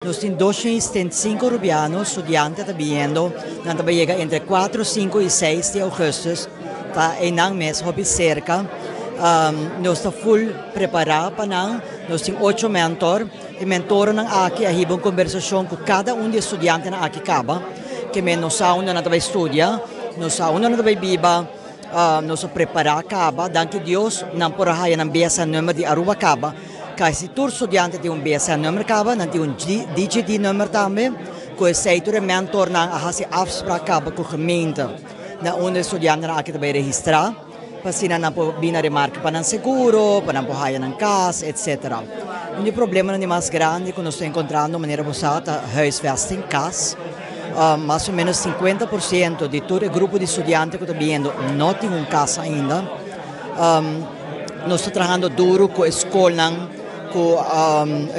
Nos tin 205 Rubiano, studiante ta biniendo, nan ta yega entre 4, 5 y 6 di augustus, ta einan mes, hopi cerca. Nos ta full prepara pa nan, nos tin ocho mentor, e mentornan aki a hiba un conversacion cu cada un di studiantenan aki caba, kemen nos sa unda nan ta bay studia, nos sa unda nan ta bay biba, nos a prepara caba, danki Dios nan por a haya nan BSN number di Aruba caba. Casi tur studiante tin un BSN number caba, nan tin un DigiD number tambe, cu esey tur e mentornan a haci afspraak caba cu gemeente na unda e studiantenan aki ta bay registra, pa asina nan por bin na remarke pa nan seguro, pa nan por haya nan cas, etc. Un di e problemanan di mas grandi cu nos ta encontrando manera bo sa ta huisvesting, cas. Mas o menos 50% di tur e grupo di studiante cu ta biniendo no tin un cas ainda. Nos ta trahando duro cu e scolnan, cu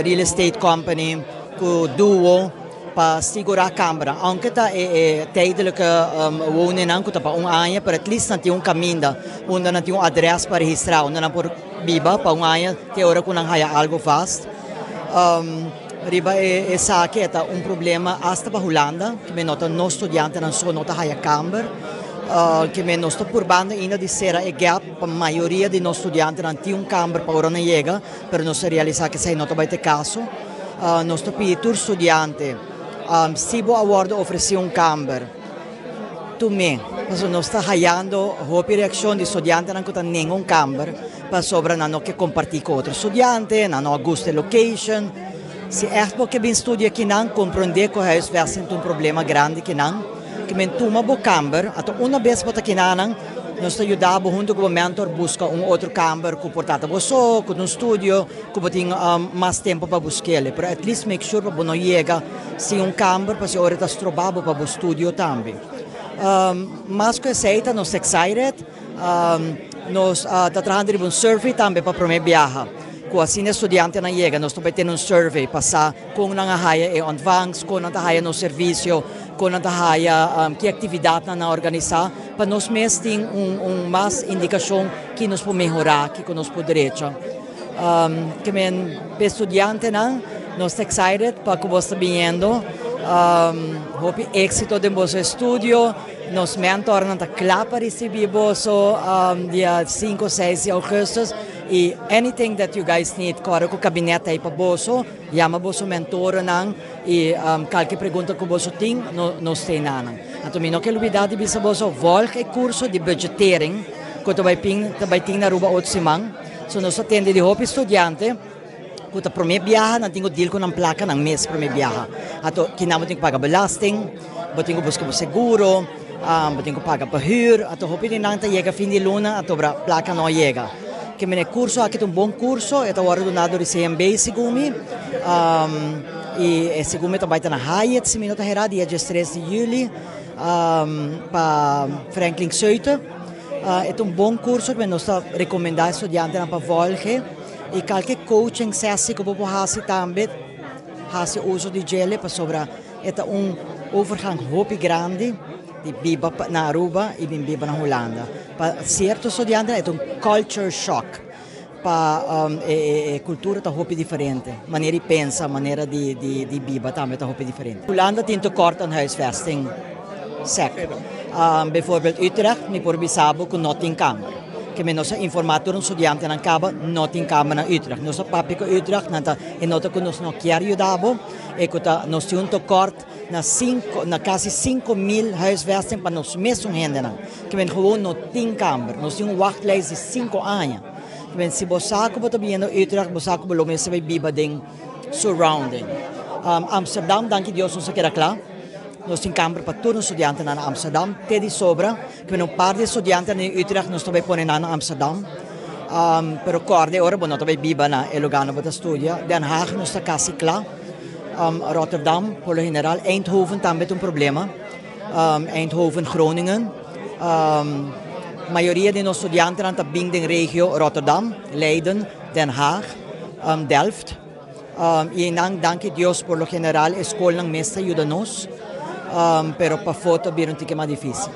real estate company, cu Duo, pa sigura cambernan. Aunke ta e tijdelijke woningnan cu ta pa un aña, pero at least nan tin un caminda unda nan tin un adres pa registra, unda nan por biba pa un aña te ora cu nan haya algo vast. Riba esaki e ta un problema hasta pa Hulanda, ke no ta nos studiantenan so no ta haya camber, ke nos ta purbando ainda di cera e gap pa mayoria di nos studiantenan tin un camber pa ora nan yega, pero nos ta realisa cu esey no ta bay ta e caso. Nos ta pidi tur studiante, si bo a wordo ofreci un camber, tum'e, pasobra nos ta hayando hopi reaccion di studiantenan cu ta nenga un camber, pasobra nan no ke comparti cu otro studiante, nan no a gusta e location. Si echt bo ke bin studia akinan, comprende cu huisvesting ta un problema grandi akinan. Ke men tuma bo camber, ato una bes bo ta akinanan, nos ta yuda bo hunto cu bo mentor busca un otro camber cu por ta ta bo so, cu ta un studio, cu bo tin mas tempo pa busquele. Pero at least make sure pa bo no yega sin un camber, pasobra ora ta stroba bo pa bo studio tambe. Mas cu esey ta nos excited. Nos ta trahando riba un survey tambe pa prome biaha. Cu asina studiantenan yega, nos ta bay tene un survey pa sa con nan a haya e ontvangst, con nan ta haya nos servicio, con nan ta haya ki actividadnan nan a organisa, pa nos mes tin un mas indicacion ki nos por mehora, kico nos por drecha. Ke men p'e studiantenan, nos ta excited pa cu bos ta biniendo. Hopi exito den boso estudio. Nos mentornan ta kla pa ricibi boso dia 5, 6 di augustus. Y anything that you guys need, corre cu kabinet ey pa boso, yama boso mentorennan y cualkier pregunta cu boso tin, nos ta eynan. Anto mi no ke lubida di bisa boso, volg e curso di budgettering cu ta bay tin na Aruba otro siman. So nos ta tende di hopi studiante cu ta prome biaha nan tin cu deal cu nan placa nan mes prome biaha. Anto kinan bo tin cu paga belasting, bo tin cu busca bo seguro, bo tin cu paga pa huur. Anto hopi di nan ta yega fin di luna anto bra placa no a yega. Ke mene curso aki ta un bon curso, e ta wordo duna door di CMB segun mi. Y e segun mi ta bay ta na Hyatt si mi no ta hera dia 13 di juli pa Franklin Seute. E ta un bon curso ku nos ta recomenda e studiantenan pa volge. Y kalke coaching sessie ku bo por hasi tambe, hasi uso di djele pasobra e ta un overgang hopi grandi di biba na Aruba y bin biba na Hulanda. Pa cierto studiantenan e ta un culture shock. Pa e cultura ta hopi diferente, manera di pensa, manera di biba tambe ta hopi diferente. Hulanda tin tekort aan huisvesting sec. Bijvoorbeeld Utrecht, mi por bisa bo cu no tin kamer. Ke mi nos a informa tur nos studiantenan caba, no tin kamer na Utrecht. Nos a papia cu Utrecht, nan ta e nota cu nos no kier yuda bo, e cu ta nos tin un tekort na cinco, na casi 5000 huisvesting pa nos mesun hendenan. Ke men gewoon no tin kamer. Nos tin un wachtlijst di 5 aña. Men si bo sa ku bo ta biniendo Utrecht, bo sa ku bo lo mester bai biba den surrounding. Amsterdam, danki Dios, nos a keda kla. Nos tin kamber pa tur nos studiantenan na Amsterdam, te di sobra. Ke men un par di studiantenan di Utrecht nos ta bai pone nan na Amsterdam. Pero kòrda e ora bo no ta bai biba na e lugá na bo ta studia. Den Haag nos ta kasi kla. Rotterdam, por lo general. Eindhoven tambe ta un problema. Eindhoven, Groningen. Mayoria di nos studiantenan ta bin den regio Rotterdam, Leiden, Den Haag, Delft. Y einan, danki Dios, por lo general e scolnan mes ta yuda nos, pero pafó ta bira un tiki mas dificil.